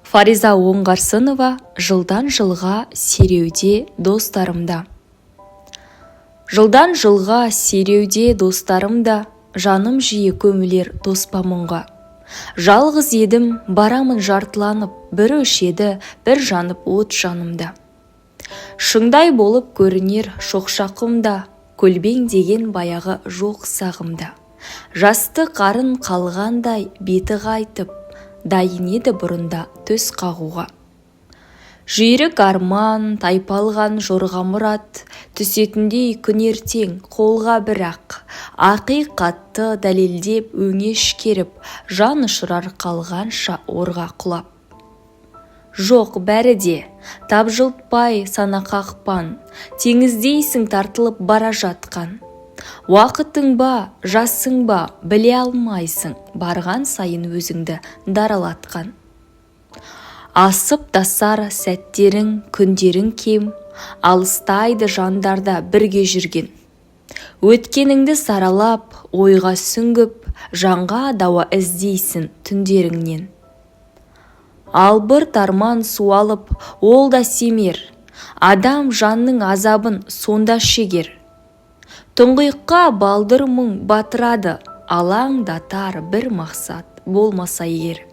Фариза Оңғарсынова. «Жылдан жылға сиреуде достарым да». Жылдан жылға сиреуде достарым да, жаным жиі көмілер тоспа мұңға. Жалғыз едім, барамын жартыланып, бір өшеді бір жанып от жанымда. Шыңдай болып көрінер шоқша құмда, көлбеңдеген баяғы жоқ сағымда. Жастық арын қалғандай беті қайтып, дайын еді бұрында төс қағуға. Жүйрік арман, тайпалған жорға мұрат, түсетіндей күн ертең қолға. Бірақ ақиқатты дәлелдеп, өңеш керіп, жан ұшырар қалғанша орға құлап. Жоқ, бәрі де тапжылтпай сана қақпан, теңіздейсің тартылып бара жатқан. Уақытың ба, жасың ба, біле алмайсың, барған сайын өзіңді даралатқан. Асып тасар сәттерің, күндерің кем, алыстайды жандарда бірге жүрген. Өткеніңді саралап, ойға сүңгіп, жанға дауа іздейсің түндеріңнен. Албырт арман суалып, ол да семер, адам жанның азабын сонда шегер. Тұңғиыққа балдыр мұң батырады, алаңдатар бір мақсат болмаса егер.